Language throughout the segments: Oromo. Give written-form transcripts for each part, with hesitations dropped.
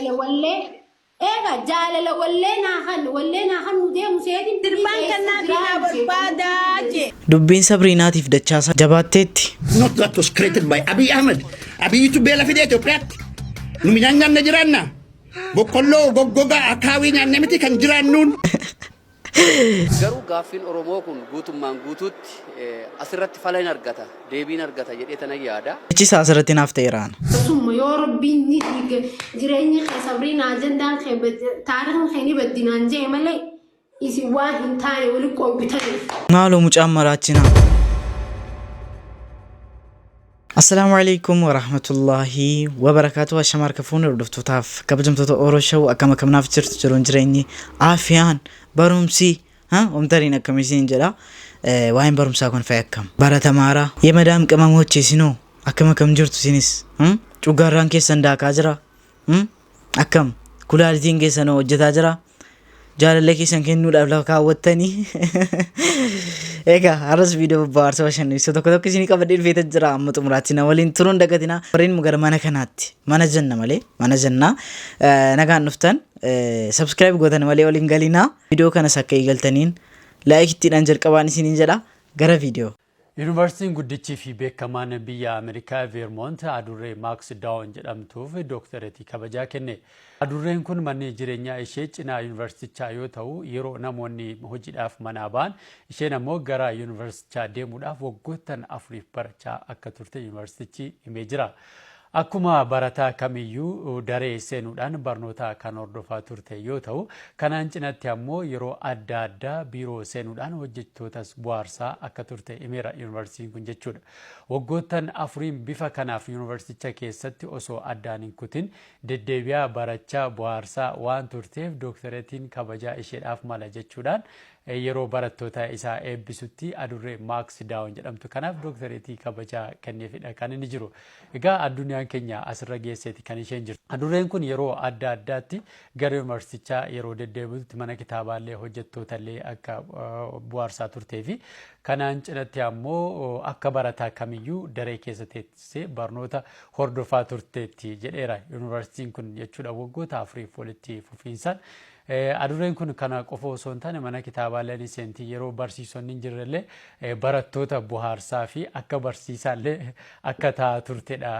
Jaalala wallee eega jaalala wallee naa kan wallee naa kan nu deemu seetiin Sirbaan kannaa fi naa barbaadaa jee. Dubbiin Sabriinaatiif Dachaasaa jabaatteetti. Not that was created by Abiy Ahmed. Abiyyitu beela fide Itoophiyaatti. Nu midhaan nyaanne jiraanna. Boqqolloo goggogaa akaawii nyaanne miti kan jiraannuun. Garuu gaaffiin Oromoo kun guutummaan guutuutti asirratti fala hin argata, deebii hin argata jedhee tanan yaada. Jechi isaa asirratti naaf ta'eera ana. Summa yoo rabbiin ni diige jireenyi kee sabriin ajandaan kee taarikhni kee ni baddi naan jee malee isin waan hin taane wali qoobbitaniif. Maaloo mucaan maraachinaa. Assalaamu alaikum warahmatullaahi wabarakaatu. Ashama harka fuune hordoftootaaf kabajamtoota Oro Show, akkam akkam naaf jirtu? Jiruun jireenyi aafiyaan barumsi omtariin akkam isin jedha. Waa'een barumsaa kun fa'i akkam baratamaara yemadaam qimamoche isinoo akkam akkam jirtu isinis? Cugaarraan keessan daakaa jira? Akkam kulaalitiin keessan hojjetaa jira? Jaalallee keessan kennuudhaaf lafa kaawwattanii? Egaa har'as viidiyoo bohaarsa bashannansiisoo tokko tokko isinii qabadhee dhufeeta jira. Amma xumuraatti na waliin turuun dagatinaa. Warreen immoo gara mana kanaatti mana jenna malee mana jennaa nagaan dhuftan subscribe gootan malee waliin galinaa. Viidiyoo kanas akka eegaltaniin like ittiidhaan jalqabaan isiniin jedha. Gara viidiyoo. Yuunivarsiitiin guddichii fi beekamaan biyya Ameerikaa Veermoont adurree Maaks Daawon jedhamtuuf dooktareetii kabajaa kenne. Adurreen kun manni jireenyaa ishee cinaa yuunivarsiitichaa yoo ta'u, yeroo namoonni hojiidhaaf manaa ba'an isheen ammoo gara yuunivarsiitichaa deemuudhaaf waggoottan afuriif barachaa akka turte yuunivarsiitichi himee jira. Akkuma barataa kamiyyuu daree seenuudhaan barnoota kan hordofaa turte yoo ta'u, kanaan cinatti ammoo yeroo adda addaa biiroo seenuudhaan hojjettootas bohaarsaa akka turte himeera yuunivarsiitiin kun jechuudha. Waggoottan afuriin bifa kanaaf yuunivarsiiticha keessatti osoo addaan hin kutin deddeebi'aa barachaa bohaarsaa waan turteef dooktareetiin kabajaa isheedhaaf mala jechuudhaan yeroo barattoota isaa eebbisutti adurree Maaks Daawon jedhamtu kanaaf dooktareetii kabajaa kenneefidha kan inni jiru. Egaa addunyaan keenya asirra geesseeti kan isheen jirtu. Adurreen kun yeroo adda addaatti gara yuunivarsiitichaa yeroo deddeebi'utti mana kitaabaallee hojjettootallee akka bohaarsaa turtee fi kanaan cinatti ammoo akka barataa kamiyyuu daree keessa teessee barnoota hordofaa turteetti jedheera yuunivarsiitiin kun jechuudha waggoota afuriif walitti fufiinsaan. Adurreen kun kana qofa osoo hin taane mana kitaabaallee ni seenti. Yeroo barsiisonni hin jirrellee barattoota bohaarsaa fi akka barsiisaallee akka ta'aa turtedha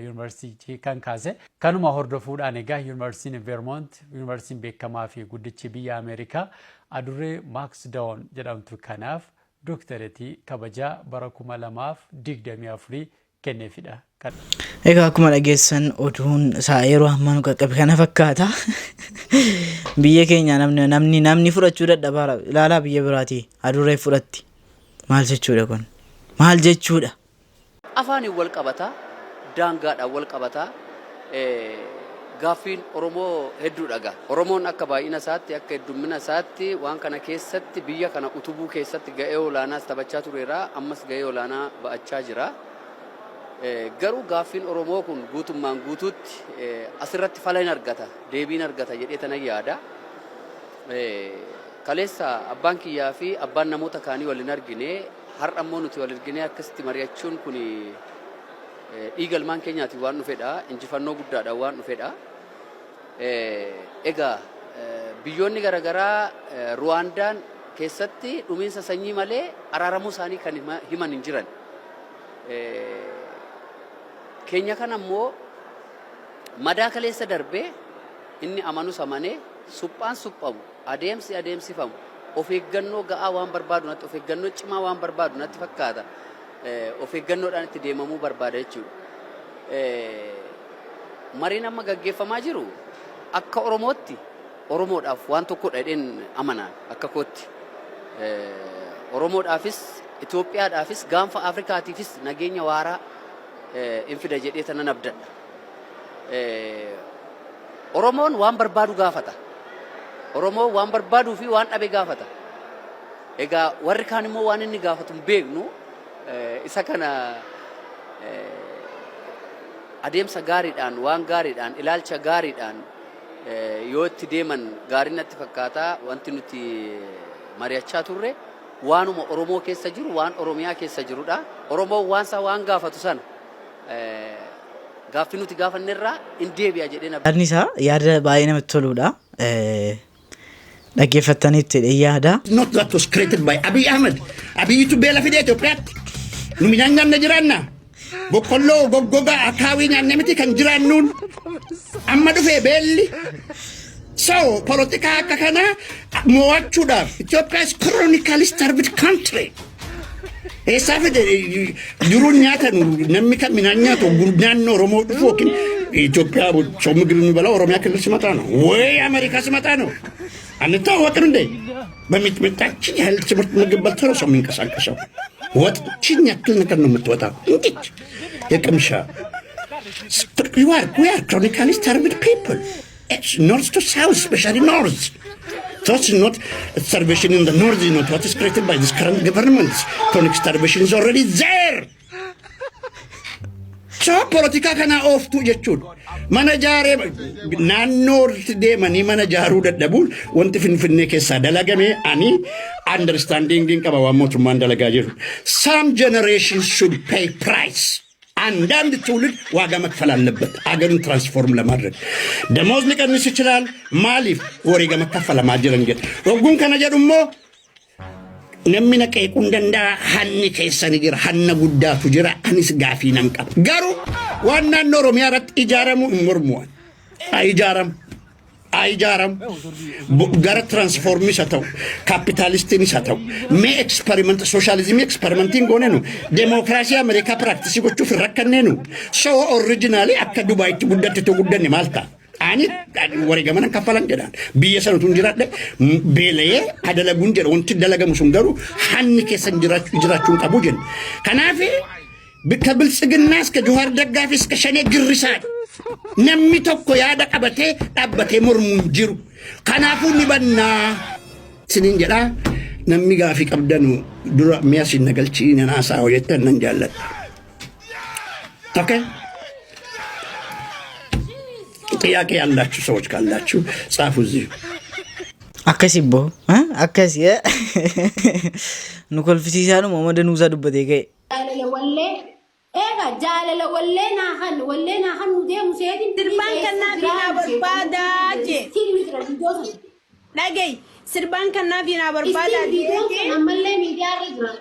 yuunivarsiitichi kan kaase. Kanuma hordofuudhaan egaa yuunivarsiitiin Vermont, yuunivarsiitiin beekamaa fi guddichi biyya Ameerikaa adurree Maaks Dawon jedhamtu kanaaf dooktareetii kabajaa bara 2024 kenneefidha. Kan. Egaa akkuma dhageessan oduun isaa yeroo ammaa nu qaqqabe kana fakkaata. Biyya keenya namni namni namni fudhachuu dadhabaara. Ilaalaa biyya biraatii adurree fudhatti. Maal jechuudha kun? Maal jechuudha? Afaaniin wal qabata, daangaadhaan wal qabata. Gaaffiin Oromoo hedduudha egaa. Oromoon akka baay'ina isaatti, akka heddummina isaatti waan kana keessatti biyya kana utubuu keessatti ga'ee olaanaas taphachaa tureera, ammas ga'ee olaanaa ba'achaa jira. Garuu gaaffiin Oromoo kun guutummaan guutuutti asirratti fala hin argata, deebii hin argata jedhee tanan yaada. Kaleessa abbaan kiyyaa fi abbaan namoota kaanii wal hin argine, har'a immoo nuti wal arginee akkasitti mari'achuun kun dhiiga ilmaan keenyaatiin waan dhufedha, injifannoo guddaadhaan waan dhufedha. Egaa biyyoonni garaagaraa Ruwaandaan keessatti dhumiinsa sanyii malee araaramuu isaanii kan himan hin jiran. Keenya kana immoo madaa kaleessa darbee inni amanus amanee suphaan suphamu adeemsi adeemsifamu of eeggannoo ga'aa waan barbaadu natti of eeggannoo cimaa waan barbaadu natti fakkaata. Of eeggannoodhaan itti deemamuu barbaada jechuudha. Mariin amma gaggeeffamaa jiru akka Oromootti Oromoodhaaf waan tokkodha jedheen amanaan akka kootti. Oromoodhaafis Itoophiyaadhaafis gaanfa Afrikaatiifis nageenya waaraa in fida jedhee tanan abdadha. Oromoon waan barbaadu gaafata. Oromoon waan barbaaduu fi waan dhabe gaafata. Egaa warri kaan immoo waan inni gaafatu hin beeknu. Isa kana adeemsa gaariidhaan, waan gaariidhaan, ilaalcha gaariidhaan yoo itti deeman gaarii natti fakkaata. Wanti nuti mari'achaa turre waanuma Oromoo keessa jiru, waan Oromiyaa keessa jirudha. Oromoon waan isaa waan gaafatu sana Gaaffii nuti gaafanne irraa hin deebi'a jedhee na Yaadni isaa yaada baay'ee namatti toludha. Dhaggeeffattaniitti yaada. Not that was created by Abiy Ahmed. Abiyyitu beela fide Itoophiyaatti. Nu midhaan nyaanne jiraanna. Boqqolloo goggogaa akaawii nyaanne miti kan jiraannuun. Amma dhufee beelli. So, polotikaa akka kanaa mo'achuudhaaf, Itoophiyaa is chronically starved country. Eessaa fide jiruun nyaatan? Namni kan midhaan nyaatu naannoo Oromoo dhufu yookiin ኢትዮጵያ ሰው ምግብ የሚበላው ኦሮሚያ ክልል ሲመጣ ነው ወይ አሜሪካ ሲመጣ ነው። አንተዋወቅም እንዴ? በሚጥሚጣችን ያህል ትምህርት ምግብ በልቶ ነው ሰው የሚንቀሳቀሰው። ወጥችን ያክል ነገር ነው የምትወጣው። እንዲች የቅምሻ። We are chronically starved people. It's north to south, especially north. That's not starvation in the north, is not what is created by this current government. Chronic starvation is already there. So politika kana ooftuu jechuudha. Mana jaaree naannoo deemanii mana jaaruu dadhabuun wanti Finfinnee keessaa dalagame, ani understanding qaba waan mootummaan dalagaa jiru. Some generations should pay price. አንዳንድ ትውልድ ዋጋ መክፈል አለበት አገርን transform ለማድረግ። ደሞዝ ሊቀንስ ይችላል። Maaliif wareegama kaffalamaa jiran jedha. Dhogguun kana jedhu immoo namni na qeequu hin danda'a. Hanni keessa ni jira. Hanna guddaatu jira. Anis gaafii nan qaba. Garuu waan naannoo Oromiyaa irratti ijaaramu hin mormuwan. Haa ijaaramu. Haa ijaaramu. Gara transformis haa ta'u, kaapitaalistiinis haa ta'u, mee experiment sooshaalizimii experimentiin goone nu demookiraasii Ameerikaa practice gochuuf hin rakkannee nu. So originally akka Dubaayitti guddatte ta'u guddanne maal ta'a? Ani wareegama nan kaffalan jedhaan. Biyya sana tun jiraadhe beela'ee adalaguun jedha. Wanti dalagamu sun garuu hanni keessan jiraachuu hin qabu jenna. Kanaaf ከብልጽግና እስከ ጆሃር ደጋፊ እስከ ሸኔ girrisaadha. Namni tokko yaada qabatee dhaabbatee mormu hin jiru. Kanaafuu ni bannaa. Isiniin jedhaa, namni gaafii qabdanu dura mi'a sin nagalchii nan haasaa jettan nan jaalladha. Okay? ጥያቄ ያላችሁ ሰዎች ካላችሁ ጻፉ እዚሁ። Akkasi boo, akkasi nu kolfisiisaadhuma uummata nuusaa dubbatee ka'e. Jaalala wallee eega, jaalala wallee naa kan wallee naa kan nu deemu seetiin. Sirbaan kannaa fi naa barbaadaa jee. Dhagayi, sirbaan kannaa fi naa barbaadaa Viidiyoon jee. sun ammallee miidiyaa irra jira.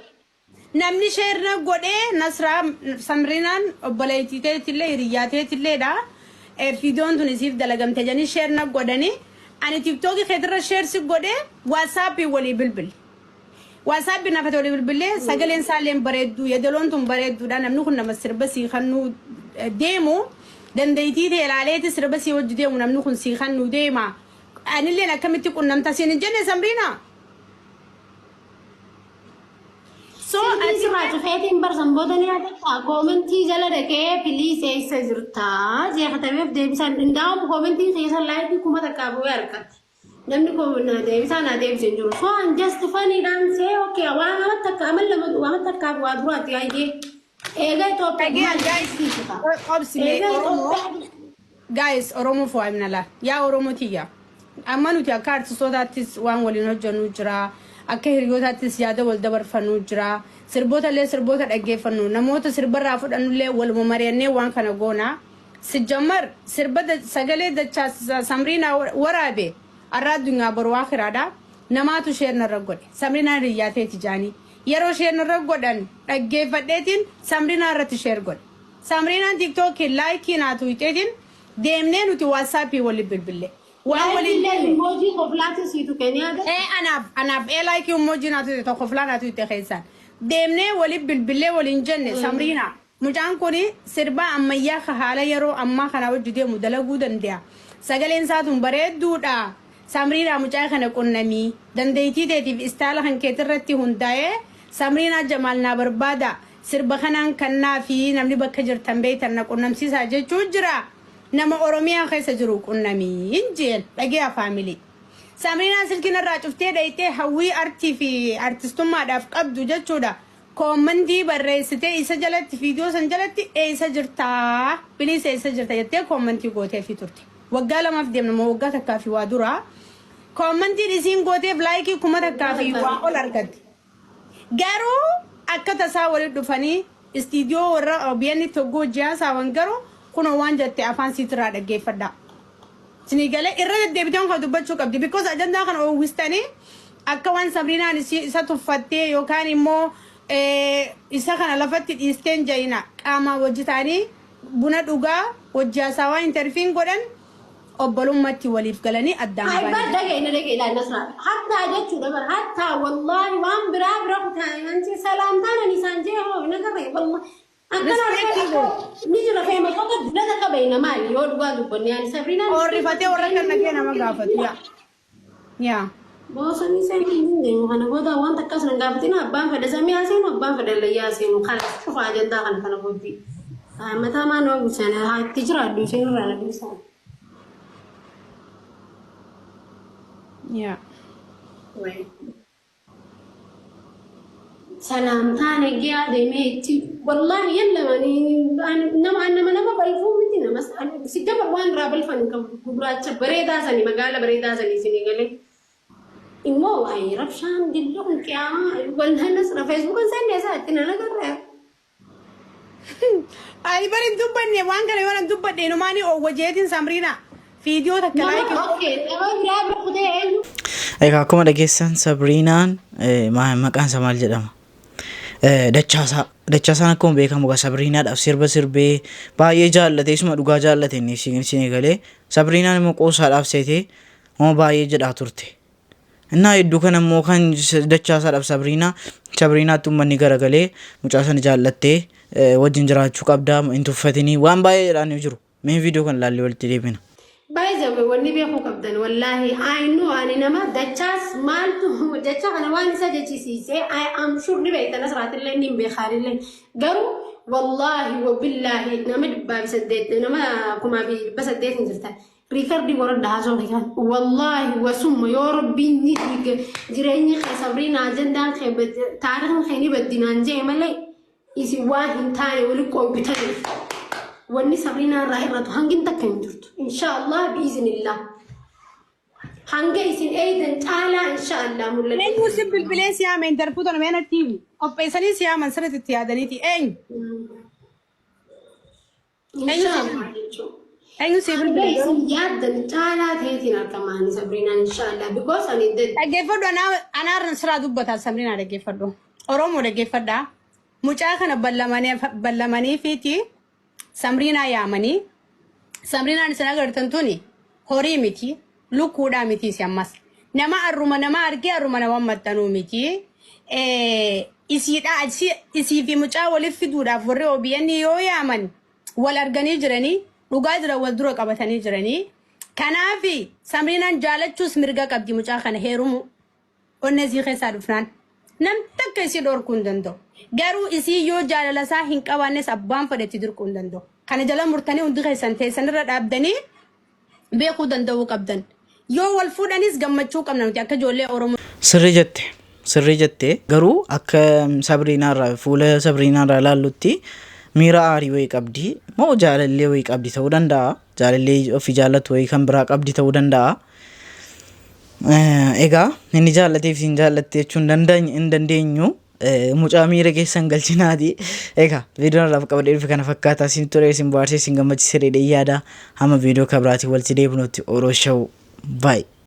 Namni share godhee Nasraa Samrinaan obboleettii teetillee hiriyyaa teetilleedha. Viidiyoon tun isiif dalagamte jedhanii share godhanii, ani TikTokii keetirra share si godhee, WhatsAppii walii bilbili. WhatsAppii nafate walii bilbilee, sagaleen isaallee bareedduu, yedaloon tun bareedduudha. Namni kun nama sirba sii kannuu deemu, dandeettii ta'e ilaaleeti sirba sii wajji deemu, namni kun sii kannuu deema. Anilleen akkamitti qunnamta siin hin jenne, Samriinaa? So Silkii sirraa cufeetiin barsan booda ni yaadatta, commentii jala dhaqee "Please, eessa jirtaa?" jee katabeef deebisaan indaa'uun commentii keessa likeii 1000 bu'ee argatte. Namni na deebisaa naa deebise hin jiru. So an just funnydhaan see, okay, waan amma takka amal lama waan takkaaf waa duraatti baay'ee. Eega Itoophiyaa Dhagee, guys, obsime. Eega Oromoo Itoophiyaa guys, Oromoo fo'amna laa, yaa Oromoo tiyya, amma nuti akka artistootaattis waan waliin hojjennu jira, akka hiriyootaattis yaada wal dabarfannu jira, sirboota illee sirboota dhaggeeffannu, namoota sirbarraa fudhannullee waluma mari'annee waan kana goona. Sijjammar sirba sagalee dachaa Samriinaa waraabe arraa addunyaa boru akiraadha. Namaatu share narra godhe, Samriinaa hiriyyaa teeti jaanii. Yeroo share narra godhan dhaggeeffadheetiin Samriinaa irratti share godhe. Samriinaan TikTokii likeii naatu hiixeetiin deemnee nuti WhatsAppii waliin bilbille. Waan waliin Likeillee emoji koflaati siitu kennee yaadatta. Ee, anaaf ee, likeii emoji naatu hiixee, tokko filaa naatu hiixee keessaan. Deemnee waliin bilbillee waliin jenne, "Samriinaa, mucaan kun sirba ammayyaa ka haala yeroo ammaa kana hojii deemu dalaguu danda'a. Sagaleen isaa tun bareedduudha. Samriinaa, mucaa kana qunnamii, dandeettii teetiif style kan keetirratti hundaa'ee Samriinaa Jamaal naa barbaada. Sirba kanaan kannaa fi namni bakka jirtan beektan na qunnamsiisaa jechuu jira. Nama Oromiyaa keessa jiru qunnamii" hin jeen. Dhagee family. Samriinaan silkiin irraa cuftee dhayitee hawwii artii fi artistummaadhaaf qabdu jechuudha. Commentii barreessitee isa jalatti, viidiyoo san jalatti, "Eessa jirtaa? Please, eessa jirta?" jettee commentii gootee fi turte. Waggaa 2f deemna moo waggaa takkaa fi waa duraa. Commentiin isiin gooteef likeii 1000 fi waa ol argatte. Garuu akka tasaa walitti dhufanii istiidiyoo warra OBN tokko hojii haasa'an garuu Kunoo waan jette afaan siitirraa dhaggeeffadhaa. Isinii galee irra deddeebiteen kan dubbachuu qabdi. Because ajandaa kana oowwistanii akka waan Sabriinaan isa tuffattee yookaan immoo isa kana lafatti dhiisteen jayina qaamaan wajji ta'anii buna dhugaa wajji haasawaa interview godhan obbolummaatti waliif galanii addaan Ay, bar ba'an. dhaga'i na dhaga'i ilaali Nasraa. Hattaa jechuudha bar hattaa wallaahi waan biraa bira kutaa anti salaamtaan ani isaan jee hoo hin agarre wallaahi. Akkana Respect akka ni jira feematoota dura takka beeyna maali yoo dhugaa dubbanne ani Sabriinaan. Horrifatee warra kan dhagee nama gaafatu yaa. Yaa. Boosonni seenuu hin dandeenyu kana booda waan takkas nan gaafatina. Abbaan fedhe samii haa seenu, abbaan fedhe layyaa haa seenu, kana cufa ajandaa kana booddee. Mataa maan waan bulchan haa itti jiraadhu isheen irraa na dhiisaa. Yaa. Salaamtaa nagaa deemee itti wallaahi yallamanii nama balfuu miti, nama si gama waan irraa balfan hin qabu, gurraacha bareedaa sanii, magaala bareedaa sanii isinii galee. Immoo waa'ee rabshaan dilli kun qiyaamaa wallahi Nasra Feesbuukan seenne isaa itti nan agarra. Ani bari hin dubbanne waan kana. Yoo nan dubbadhe inumaanii oowwajeetiin Samriina viidiyoo takka Nama like. Okay, nama biraa bira kutee eenyu? Egaa akkuma dhageessan Sabriinaan maqaan isaa maal jedhama? Dachaasaa. Dachaasaan akkuma beekamu egaa Sabriinaadhaaf sirba sirbee baay'ee jaallate, isuma dhugaa jaallate inni isin eegalee. Sabriinaan immoo qoosaadhaaf seetee immoo baay'ee jedhaa turte. Innaa hedduu kana immoo kan Dachaasaadhaaf Sabriinaatti uummanni garagalee mucaa sana jaallattee wajjin jiraachuu qabdaa, hin tuffatinii waan baay'ee jedhaanii jiru. Mee viidiyoo kana ilaallee walitti deebina. By the way, wanni beekuu qabdan wallaahi I know ani nama Dachaas maaltu jecha kana waan isa jechisiise I am sure ni beektan, asirraatillee ni hin beekaanillee. Garuu wallaahi wabillaahi nama 800, nama 1800 hin jirtan. Record warra haasoo kan wallaahi wasumma yoo Rabbiin ni diige jireenya kee Sabriina ajandaan kee taarikhni kee ni baddinaan jee malee isin waan hin taane wali qoobitaniif wanni Sabriinaa irraa hir'atu hangin takka hin jirtu. Inshaallah, biiznillah. Hanga isin eeydan caalaa inshaallah mul'ata. Eenyu si bilbilee si yaame interview tana meena tiivi qopheessanii si yaaman sirriitti itti yaadaniiti eenyu? Inshaallah jechuudha. Eenyu si Hanga bilbilee? isin yaaddan caalaa ta'eetiin argamaani Sabriinaan inshaallah because ani Dhaggeeffadhu, anaarra siraa dubbata Samriinaa, dhaggeeffadhu. Oromoo dhaggeeffadhaa. Mucaa kana ballamanii fiiti Samriinaa yaamanii. Samriinaan isin agartan tuni horii miti, lukkuudhaa miti si ammas. Nama arruma nama argee arruma nama maxxanuu miti. Isiidhaa isii fi mucaa waliif fiduudhaaf warri OBN yoo yaaman wal arganii jiranii, dhugaa jiran wal dura qabatanii jiranii. Kanaafi Samriinaan jaalachuus mirga qabdi, mucaa kana heerumu. Onnee isii keessaa dhufnaan nam takka isii dhorkuu hin danda'u. Garuu isii yoo jaalala isaa hin qabaannes abbaan fedhetti dirquu hin danda'u. Kana jala murtanii hundi keessan teessanirra dhaabdanii beekuu danda'uu qabdan. Yoo wal fuudhanis gammachuu qabna nuti akka ijoollee Oromoo. Sirrii jette. Sirrii jette. Garuu akka Sabriinaarraa fuula Sabriinaarraa ilaallutti miira aarii wayii qabdi. Moo jaalallee wayii qabdi ta'uu danda'a. Jaalallee ofii jaallatu wayii kan biraa qabdi ta'uu danda'a. Egaa inni jaallateef hin jaallatte jechuun hin dandeenyu. Mucaa miira keessan galchinaati. Egaa viidiyoon irraa qabadhee dhufe kana fakkaata. Isin ture, isin bohaarsee, isin gammachiisee dheedhee yaada. Hamma viidiyoo kabiraatiin walitti deebinutti Oroo Show. Bye.